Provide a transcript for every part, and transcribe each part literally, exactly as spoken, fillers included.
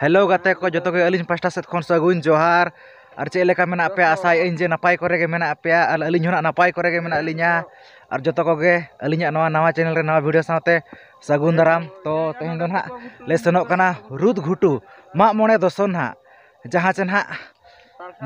Hello ᱜᱟᱛᱮ ᱠᱚ, ᱡᱚᱛᱚ ᱜᱮ ᱟᱹᱞᱤᱧ ᱯᱟᱥᱴᱟ ᱥᱮᱫ ᱠᱷᱚᱱ ᱥᱟᱹᱜᱩᱱ ᱡᱚᱦᱟᱨ᱾ ᱟᱨ ᱪᱮᱫ ᱞᱮᱠᱟ ᱢᱮᱱᱟᱜ ᱯᱮᱭᱟ? ᱟᱥᱟᱭᱮᱫ ᱟᱹᱧ ᱡᱮ ᱱᱟᱯᱟᱭ ᱠᱚᱨᱮ ᱜᱮ ᱢᱮᱱᱟᱜ ᱯᱮᱭᱟ, ᱟᱨ ᱟᱹᱞᱤᱧ ᱦᱚᱸ ᱱᱟᱜ ᱱᱟᱯᱟᱭ ᱠᱚᱨᱮ ᱜᱮ ᱢᱮᱱᱟᱜ ᱞᱤᱧᱟ᱾ ᱟᱨ ᱡᱚᱛᱚ ᱠᱚᱜᱮ ᱟᱹᱞᱤᱧᱟᱜ ᱱᱚᱣᱟ ᱱᱟᱣᱟ ᱪᱮᱱᱮᱞ ᱨᱮ ᱱᱟᱣᱟ ᱵᱷᱤᱰᱤᱭᱳ ᱥᱟᱶᱛᱮ ᱥᱟᱹᱜᱩᱱ ᱫᱟᱨᱟᱢ᱾ ᱛᱚ ᱛᱮᱦᱮᱧ ᱫᱚ ᱱᱟᱦᱟᱜ ᱞᱮ ᱥᱮᱱᱚᱜ ᱠᱟᱱᱟ ᱨᱩᱫᱽ ᱜᱷᱩᱴᱩ ᱢᱟᱜ ᱢᱚᱬᱮ ᱫᱚᱥᱚᱱ ᱱᱟᱦᱟᱜ, ᱡᱟᱦᱟᱸ ᱪᱮ ᱱᱟᱦᱟᱜ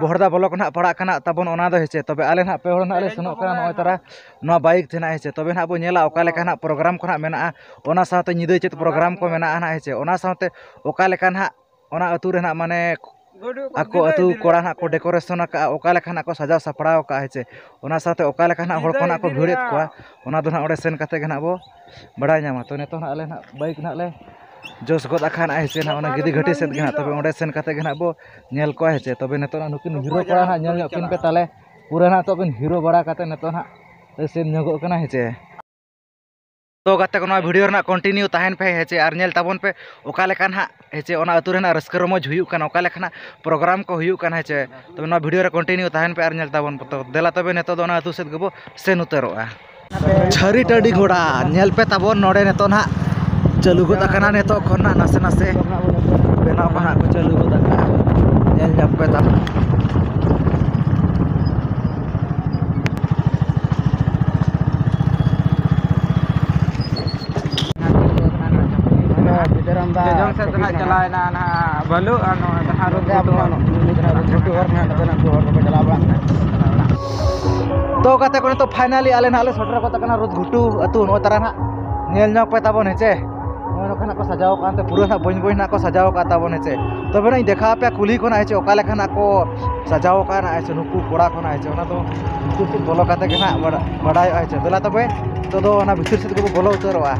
ᱵᱚᱦᱚᱲᱫᱟ ᱵᱞᱚᱠ ᱱᱟᱦᱟᱜ ᱯᱟᱲᱟᱜ ᱠᱟᱱᱟ ᱛᱟᱵᱚᱱ ᱚᱱᱟ ᱫᱚ, ᱦᱮᱸ ᱪᱮ᱾ ᱛᱚᱵᱮ ᱟᱞᱮ ᱱᱟᱦᱟᱜ ᱯᱮ ᱦᱚᱲ ᱱᱟᱦᱟᱜ ᱞᱮ ᱥᱮᱱᱚᱜ ᱠᱟᱱᱟ ᱱᱚᱜᱼᱚᱭ ᱛᱟᱨᱟ ᱱᱚᱣᱟ ᱵᱟᱭᱤᱠ ᱛᱮ ᱱᱟᱦᱟᱜ, ᱦᱮᱸ ᱪᱮ᱾ ᱛᱚᱵᱮ ᱱᱟᱦᱟᱜ ᱵᱚ ᱧᱮᱞᱟ ᱚᱠᱟ ᱞᱮᱠᱟ ᱱᱟᱦᱟᱜ ᱯᱨᱳᱜᱨᱟᱢ ᱠᱚ ᱱᱟᱦᱟᱜ ᱢᱮᱱᱟᱜᱼᱟ, ᱚᱱᱟ ᱥᱟᱶᱛᱮ ᱧᱤᱫᱟᱹ ᱪᱮᱫ ᱯᱨᱳᱜᱨᱟᱢ ᱠᱚ ᱢᱮᱱᱟᱜᱼᱟ ᱱᱟᱦᱟᱜ, ᱦᱮᱸ ᱪᱮ᱾ ᱚᱱᱟ ᱥᱟᱶᱛᱮ ᱚᱠᱟ ᱞᱮᱠᱟ ᱱᱟᱦᱟᱜ ᱚᱱᱟ ᱟᱹᱛᱩ ᱨᱮ ᱱᱟᱦᱟᱜ ᱢᱟᱱᱮ ᱟᱠᱚ ᱟᱹᱛᱩ ᱠᱚᱲᱟ ᱱᱟᱦᱟᱜ ᱠᱚ ᱰᱮᱠᱳᱨᱮᱥᱚᱱ ᱟᱠᱟᱜᱼᱟ, ᱚᱠᱟ ᱞᱮᱠᱟ ᱱᱟᱦᱟᱜ ᱠᱚ ᱥᱟᱡᱟᱣ ᱥᱟᱯᱲᱟᱣ ᱟᱠᱟᱜᱼᱟ, ᱦᱮᱸ ᱪᱮ᱾ ᱚᱱᱟ ᱥᱟᱶᱛᱮ ᱚᱠᱟ ᱞᱮᱠᱟ ᱱᱟᱦᱟᱜ ᱦᱚᱲ ᱠᱚ ᱱᱟᱦᱟᱜ ᱠᱚ ᱵᱷᱤᱲᱮᱫ ᱠᱚᱣᱟ, ᱚᱱᱟ ᱫᱚ ᱱᱟᱦᱟᱜ ᱚᱸᱰᱮ ᱥᱮᱱ ᱠᱟᱛᱮ ᱜᱮ ᱱᱟᱦᱟᱜ ᱵᱚ ᱵᱟᱲᱟᱭ ᱧᱟᱢᱟ᱾ ᱛᱚ ᱱᱤᱛᱚᱜ ᱱᱟᱦᱟᱜ ᱟᱞᱮ ᱱᱟᱦᱟᱜ ᱵᱟᱭᱤᱠ ᱱᱟᱦᱟᱜ ᱞᱮ ᱡᱚᱥ ᱜᱚᱫ ᱟᱠᱟᱱᱟ, ᱦᱮᱸ ᱪᱮ, ᱱᱟᱦᱟᱜ ᱚᱱᱟ ᱜᱤᱫᱤ ᱜᱷᱟᱹᱴᱤ ᱥᱮᱫ ᱜᱮ ᱱᱟᱦᱟᱜ᱾ ᱛᱚᱵᱮ ᱚᱸᱰᱮ ᱥᱮᱱ ᱠᱟᱛᱮ ᱜᱮ ᱱᱟᱦᱟᱜ ᱵᱚ ᱧᱮᱞ ᱠᱚᱣᱟ, ᱦᱮᱸ ᱪᱮ᱾ ᱛᱚᱵᱮ ᱱᱤᱛᱚᱜ ᱱᱟᱦᱟᱜ ᱱᱩᱠᱤᱱ ᱦᱤᱨᱳ ᱠᱚᱲᱟ ᱱᱟᱦᱟᱜ ᱧᱮᱞ ᱧᱚᱜ ᱠᱤᱱ ᱯᱮ ᱛᱟᱞᱮ, ᱯᱩᱨᱟᱹ ᱱᱟᱦᱟᱜ ᱱᱤᱛᱚᱜ ᱠᱤᱱ ᱦᱤᱨᱳ ᱵᱟᱲᱟ ᱠᱟᱛᱮ ᱱᱤᱛᱚᱜ ᱱᱟᱦᱟᱜ ᱞᱮ ᱥᱮᱱ ᱧᱚᱜᱚᱜ ᱠᱟᱱᱟ, ᱦᱮᱸ ᱪᱮ᱾ ᱛᱚ ᱜᱟᱛᱮ ᱠᱚ, ᱱᱚᱣᱟ ᱵᱷᱤᱰᱤᱭᱳ ᱨᱮᱱᱟᱜ ᱠᱚᱱᱴᱤᱱᱤᱭᱩ ᱛᱟᱦᱮᱱ ᱯᱮ, ᱦᱮᱸ ᱪᱮ, ᱟᱨ ᱧᱮᱞ ᱛᱟᱵᱚᱱ ᱯᱮ ᱚᱠᱟ ᱞᱮᱠᱟ ᱱᱟᱦᱟᱜ, ᱦᱮᱸ ᱪᱮ, ᱚᱱᱟ ᱟᱹᱛᱩ ᱨᱮᱱᱟᱜ ᱨᱟᱹᱥᱠᱟᱹ ᱨᱚᱢᱚᱡᱽ ᱦᱩᱭᱩᱜ ᱠᱟᱱᱟ, ᱚᱠᱟ ᱞᱮᱠᱟ ᱱᱟᱦᱟᱜ ᱯᱨᱳᱜᱨᱟᱢ ᱠᱚ ᱦᱩᱭᱩᱜ ᱠᱟᱱᱟ, ᱦᱮᱸ ᱪᱮ᱾ ᱛᱚᱵᱮ ᱱᱚᱣᱟ ᱵᱷᱤᱰᱤᱭᱳ ᱨᱮ ᱠᱚᱱᱴᱤᱱᱤᱭᱩ ᱛᱟᱦᱮᱱ ᱯᱮ ᱟᱨ ᱧᱮᱞ ᱛᱟᱵᱚᱱ ᱯᱮ᱾ ᱛᱚ ᱫᱮᱞᱟ ᱛᱚᱵᱮ ᱱᱤᱛᱚᱜ ᱫᱚ ᱚᱱᱟ ᱟᱹᱛᱩ ᱥᱮᱫ ᱜᱮᱵᱚ ᱥᱮᱱ ᱩᱛᱟᱹᱨᱚᱜᱼᱟ᱾ ᱪᱷᱟᱹᱨᱤ ᱴᱟᱺᱰᱤ ᱜᱷᱚᱲᱟ ᱧᱮᱞ ᱯᱮ ᱛᱟᱵᱚᱱ, ᱱᱚᱰᱮ ᱱᱤᱛᱚᱜ ᱱᱟᱦᱟᱜ ᱪᱟᱹᱞᱩ ᱜᱚᱫ ᱟᱠᱟᱱᱟ, ᱱᱤᱛᱚᱜ ᱠᱷᱚᱱ ᱱᱟᱦᱟᱜ ᱱᱟᱥᱮ ᱱᱟᱥᱮ ᱵᱮᱱᱟᱣ ᱠᱚ ᱱᱟᱦᱟᱜ ᱠᱚ ᱪᱟᱹᱞᱩ ᱜᱚᱫ ᱟᱠᱟᱱᱟ, ᱧᱮᱞ ᱧᱟᱢ ᱯᱮ ᱛᱟᱵᱚᱱ᱾ ᱡᱚᱡᱚᱢ ᱥᱮᱫ ᱫᱚ ᱱᱟᱦᱟᱜ ᱪᱟᱞᱟᱣ ᱮᱱᱟ ᱱᱟᱦᱟᱜ ᱵᱟᱹᱞᱩ, ᱟᱨ ᱱᱚᱣᱟ ᱡᱟᱦᱟᱸ ᱨᱳᱰ ᱜᱷᱩᱴᱩ ᱦᱚᱨ ᱢᱮᱱᱟᱜᱼᱟ, ᱱᱚᱛᱮᱱᱟᱜ ᱦᱚᱲ ᱠᱚᱠᱚ ᱪᱟᱞᱟᱣ ᱵᱟᱲᱟᱜ ᱠᱟᱱᱟ᱾ ᱛᱚ ᱜᱟᱛᱮ ᱠᱚ, ᱱᱤᱛᱚᱜ ᱯᱷᱟᱭᱱᱟᱞᱤ ᱟᱞᱮ ᱱᱟᱦᱟᱜ ᱞᱮ ᱥᱮᱴᱮᱨ ᱜᱚᱫ ᱟᱠᱟᱱᱟ ᱨᱳᱰ ᱜᱷᱩᱴᱩ ᱟᱹᱛᱩ᱾ ᱱᱚᱜᱼᱚᱭ ᱛᱟᱨᱟ ᱱᱟᱦᱟᱜ ᱧᱮᱞ ᱧᱚᱜ ᱯᱮ ᱛᱟᱵᱚᱱ, ᱦᱮᱸ ᱪᱮ᱾ ᱱᱚᱜᱼᱚᱭ ᱱᱚᱝᱠᱟ ᱱᱟᱦᱟᱜ ᱠᱚ ᱥᱟᱡᱟᱣ ᱟᱠᱟᱫ ᱛᱮ ᱯᱩᱨᱟᱹ ᱱᱟᱦᱟᱜ ᱵᱚᱧ ᱵᱚᱧ ᱱᱟᱦᱟᱜ ᱠᱚ ᱥᱟᱡᱟᱣ ᱟᱠᱟᱫ ᱛᱟᱵᱚᱱ, ᱦᱮᱸ ᱪᱮ᱾ ᱛᱚᱵᱮ ᱱᱟᱦᱟᱜ ᱤᱧ ᱫᱮᱠᱷᱟᱣ ᱟᱯᱮᱭᱟ ᱠᱩᱞᱦᱤ ᱠᱷᱚᱱᱟᱜ, ᱦᱮᱸ ᱪᱮ, ᱚᱠᱟ ᱞᱮᱠᱟ ᱱᱟᱦᱟᱜ ᱠᱚ ᱥᱟᱡᱟᱣ ᱟᱠᱟᱫ ᱱᱟᱦᱟᱜ, ᱦᱮᱸ ᱪᱮ, ᱱᱩᱠᱩ ᱠᱚᱲᱟ ᱠᱚ ᱱᱟᱦᱟᱜ, ᱦᱮᱸ ᱪᱮ᱾ ᱚᱱᱟ ᱫᱚ ᱵᱷᱤᱛᱤᱨ ᱥᱮᱫ ᱵᱚᱞᱚ ᱠᱟᱛᱮ ᱜᱮ ᱱᱟᱦᱟᱜ ᱵᱟᱲᱟ-, ᱵᱟᱲᱟᱭᱚᱜᱼᱟ, ᱦᱮᱸ ᱪᱮ᱾ ᱫᱮᱞᱟ ᱛᱚᱵᱮ ᱱᱤᱛᱚᱜ ᱫᱚ ᱚᱱᱟ ᱵᱷᱤᱛᱤᱨ ᱥᱮᱫ ᱜᱮᱵᱚ ᱵᱚᱞᱚ ᱩᱛᱟᱹᱨᱚᱜᱼᱟ᱾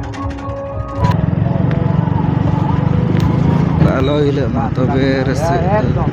ᱟᱞᱚ ᱦᱤᱞᱟᱹᱜ ᱢᱟ, ᱛᱚᱵᱮ ᱨᱟᱹᱥᱠᱟᱹ᱾ ᱮᱠᱫᱚᱢ᱾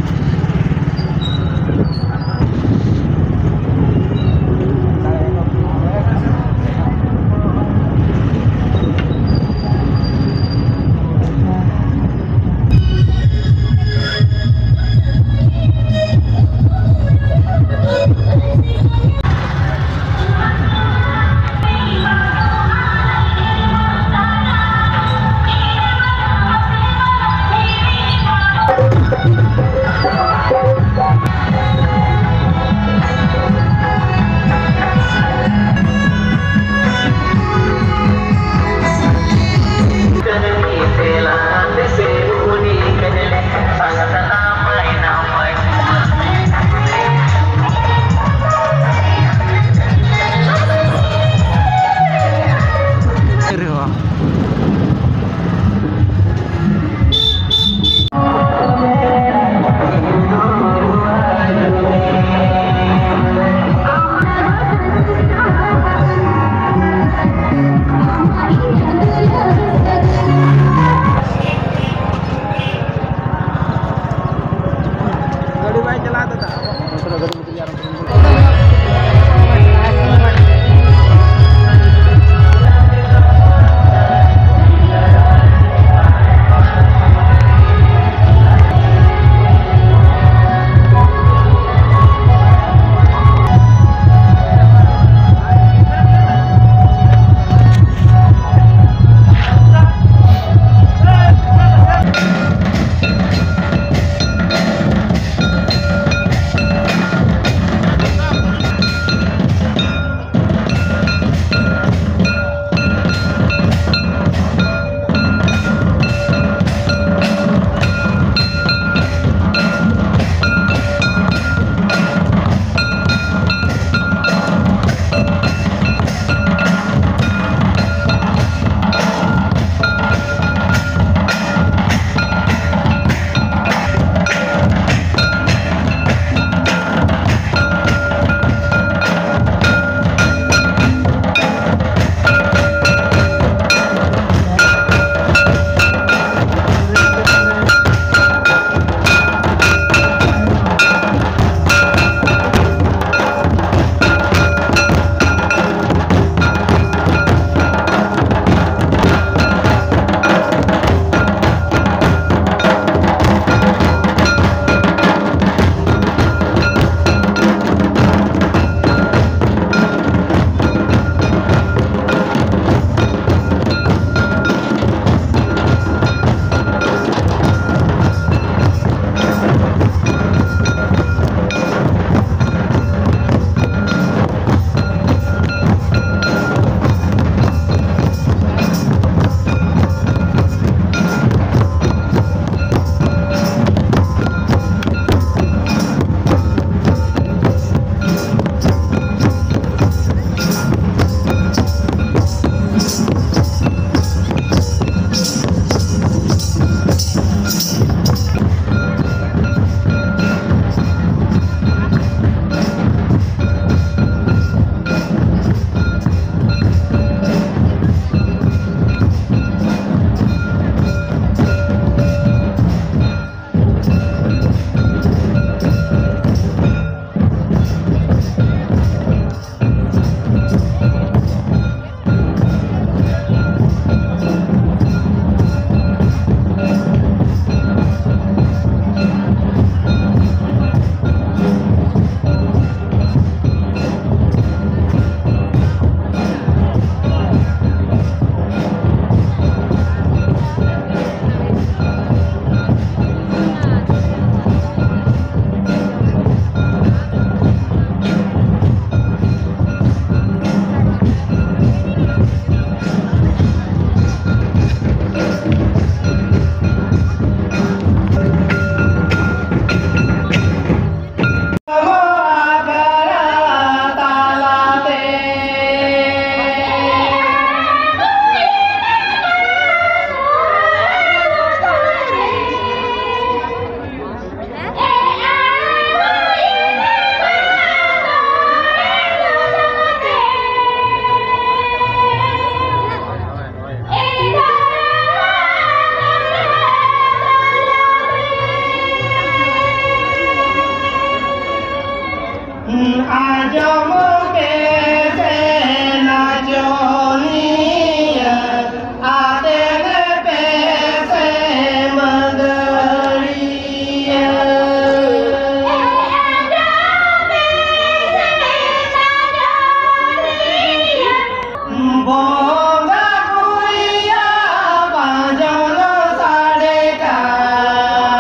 ᱵᱚᱸᱜᱟ ᱠᱩᱲᱤᱭᱟᱜ ᱵᱟᱡᱚᱱ ᱥᱟᱰᱮ ᱠᱟᱱ᱾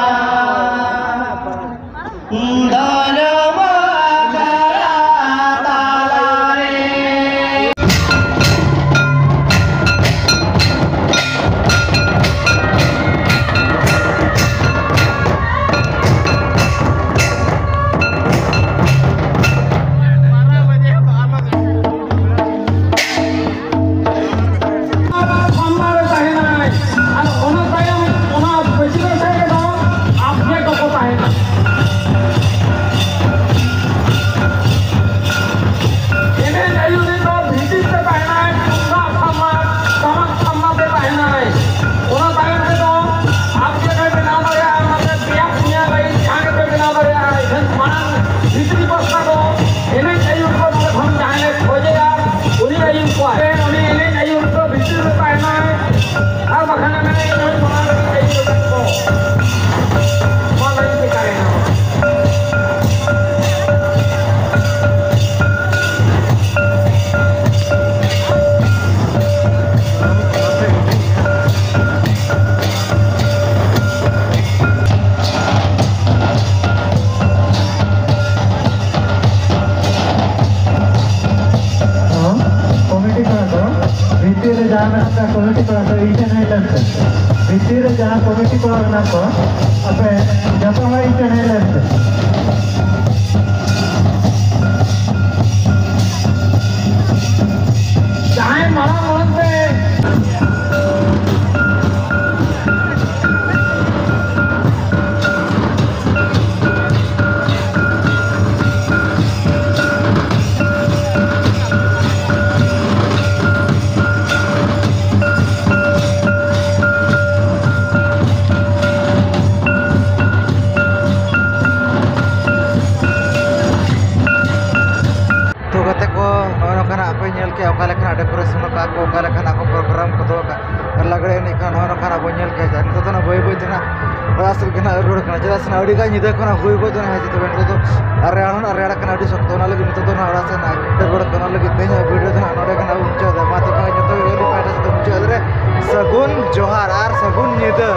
ᱫᱷᱚᱨᱚᱢ ᱟᱠᱷᱲᱟ ᱛᱟᱞᱟᱨᱮ᱾ ᱥᱟᱢᱱᱟ ᱨᱮ ᱛᱟᱦᱮᱱᱟᱭ᱾ ᱟᱨ ᱚᱱᱟ ᱛᱟᱭᱚᱢ ᱚᱱᱟ ᱯᱟᱹᱪᱷᱞᱟᱹ ᱥᱮᱫ ᱨᱮᱫᱚ ᱟᱯᱰᱮᱴ ᱠᱚᱠᱚ ᱛᱟᱦᱮᱱᱟ᱾ ᱮᱱᱮᱡ ᱟᱹᱭᱩᱨᱤᱡ ᱫᱚ ᱵᱷᱤᱛᱤᱨ ᱛᱮ ᱛᱟᱦᱮᱱᱟᱭ, ᱛᱩᱢᱫᱟᱜ ᱴᱟᱢᱟᱠ, ᱴᱟᱢᱟᱠ ᱥᱟᱢᱱᱟ ᱛᱮ ᱛᱟᱦᱮᱱᱟᱭ᱾ ᱚᱱᱟ ᱛᱟᱭᱚᱢ ᱨᱮᱫᱚ ᱟᱯᱰᱮᱴ ᱮ ᱵᱮᱱᱟᱣ ᱫᱟᱲᱮᱭᱟᱜᱼᱟ, ᱚᱱᱟᱛᱮ ᱯᱮᱭᱟ ᱯᱩᱱᱭᱟ ᱞᱟᱭᱤᱱ ᱡᱟᱦᱟᱸ ᱜᱮᱯᱮ ᱵᱮᱱᱟᱣ ᱫᱟᱲᱮᱭᱟᱜᱼᱟ᱾ ᱤᱠᱷᱟᱹᱱ ᱢᱟᱲᱟᱝ ᱵᱷᱤᱛᱨᱤ ᱯᱟᱥᱴᱟ ᱫᱚ ᱮᱱᱮᱡ ᱟᱹᱭᱩᱨ ᱠᱚ ᱱᱚᱰᱮ ᱠᱷᱚᱱ ᱡᱟᱦᱟᱸᱭ ᱞᱮ ᱠᱷᱚᱡᱮᱭᱟ, ᱩᱱᱤ ᱟᱹᱭᱩᱨ ᱠᱚᱣᱟᱭ᱾ ᱩᱱᱤ ᱮᱱᱮᱡ ᱟᱹᱭᱩᱨ ᱫᱚ ᱵᱷᱤᱛᱤᱨ ᱨᱮ ᱛᱟᱦᱮᱱᱟᱭ᱾ ᱟᱨ ᱵᱟᱠᱷᱟᱱ ᱢᱮᱱᱟ, ᱤᱧ ᱦᱚᱸ ᱢᱟᱲᱟᱝ ᱨᱮᱜᱮᱧ ᱟᱹᱭᱩᱨ ᱟᱠᱟᱫ ᱠᱚ᱾ ᱱᱚᱣᱟ ᱞᱟᱹᱭᱤᱱ ᱛᱮ ᱛᱟᱦᱮᱱᱟ᱾ ᱦᱚᱸ, ᱠᱚᱢᱤᱴᱤ ᱠᱚᱲᱟ ᱠᱚ, ᱵᱷᱤᱛᱤᱨ ᱨᱮ ᱡᱟᱦᱟᱸ ᱢᱮᱱᱟᱜ ᱠᱚᱣᱟ ᱠᱚᱢᱤᱴᱤ ᱠᱚᱲᱟ ᱠᱚ, ᱤᱧ ᱴᱷᱮᱱ ᱦᱮᱡ ᱞᱮᱱ ᱯᱮ᱾ ᱵᱷᱤᱛᱤᱨ ᱨᱮ ᱡᱟᱦᱟᱸ ᱠᱚᱢᱤᱴᱤ ᱠᱚᱲᱟ ᱢᱮᱱᱟᱜ ᱠᱚᱣᱟ, ᱟᱯᱮ ᱡᱚᱛᱚ ᱦᱚᱲ ᱤᱧ ᱴᱷᱮᱱ ᱦᱮᱡ ᱞᱮᱱ ᱯᱮ᱾ ᱡᱟᱦᱟᱸᱭ ᱢᱟᱲᱟᱝ ᱢᱟᱲᱟᱝ ᱛᱮ ᱛᱚ ᱜᱟᱛᱮ ᱠᱚ, ᱱᱚᱜᱼᱚᱭ ᱱᱚᱝᱠᱟᱱᱟᱜ ᱯᱮ ᱧᱮᱞ ᱠᱮᱜᱼᱟ, ᱚᱠᱟ ᱞᱮᱠᱟᱱᱟᱜ decoration ᱟᱠᱟᱫ ᱠᱚ, ᱚᱠᱟ ᱞᱮᱠᱟᱱᱟᱜ ᱠᱚ program ᱠᱚ ᱫᱚᱦᱚ ᱠᱟᱜᱼᱟ, ᱟᱨ ᱞᱟᱜᱽᱲᱮ ᱮᱱᱮᱡ ᱠᱚ ᱱᱚᱜᱼᱚᱭ ᱱᱚᱝᱠᱟᱱᱟᱜ ᱵᱚᱱ ᱧᱮᱞ ᱠᱮᱜᱼᱟ᱾ ᱱᱤᱛᱚᱜ ᱫᱚ ᱱᱟᱜ ᱵᱟᱹᱭ ᱵᱟᱹᱭ ᱛᱮ ᱱᱟᱜ ᱚᱲᱟᱜ ᱥᱮᱫ ᱜᱮ ᱱᱟᱜ ᱨᱩᱣᱟᱹᱲ ᱠᱟᱱᱟ, ᱪᱮᱫᱟᱜ ᱥᱮ ᱱᱟᱜ ᱟᱹᱰᱤ ᱜᱟᱱ ᱧᱤᱫᱟᱹ ᱠᱷᱚᱱᱟᱜ ᱦᱩᱭ ᱜᱚᱫ ᱮᱱᱟ᱾ ᱦᱮᱸ, ᱛᱚᱵᱮ ᱱᱤᱛᱚᱜ ᱫᱚ ᱟᱨ ᱨᱮᱭᱟᱲ ᱦᱚᱸ ᱨᱮᱭᱟᱲ ᱠᱟᱱᱟ ᱟᱹᱰᱤ ᱥᱚᱠᱛᱚ, ᱚᱱᱟ ᱞᱟᱹᱜᱤᱫ ᱱᱤᱛᱚᱜ ᱫᱚ ᱱᱟᱜ ᱚᱲᱟᱜ ᱥᱮᱫ ᱱᱟᱜ ᱨᱩᱣᱟᱹᱲ ᱠᱟᱱᱟ᱾ ᱚᱱᱟ ᱞᱟᱹᱜᱤᱫ ᱛᱮᱦᱮᱧᱟᱜ video ᱫᱚ ᱱᱟᱜ ᱱᱚᱰᱮ ᱜᱮ ᱱᱟᱜ ᱢᱩᱪᱟᱹᱫ ᱮᱫᱟ᱾ ᱢᱟ ᱛᱚᱵᱮ ᱡᱚᱦᱟᱨ ᱟᱨ ᱥᱟᱹᱜᱩᱱ ᱧᱤᱫᱟᱹ᱾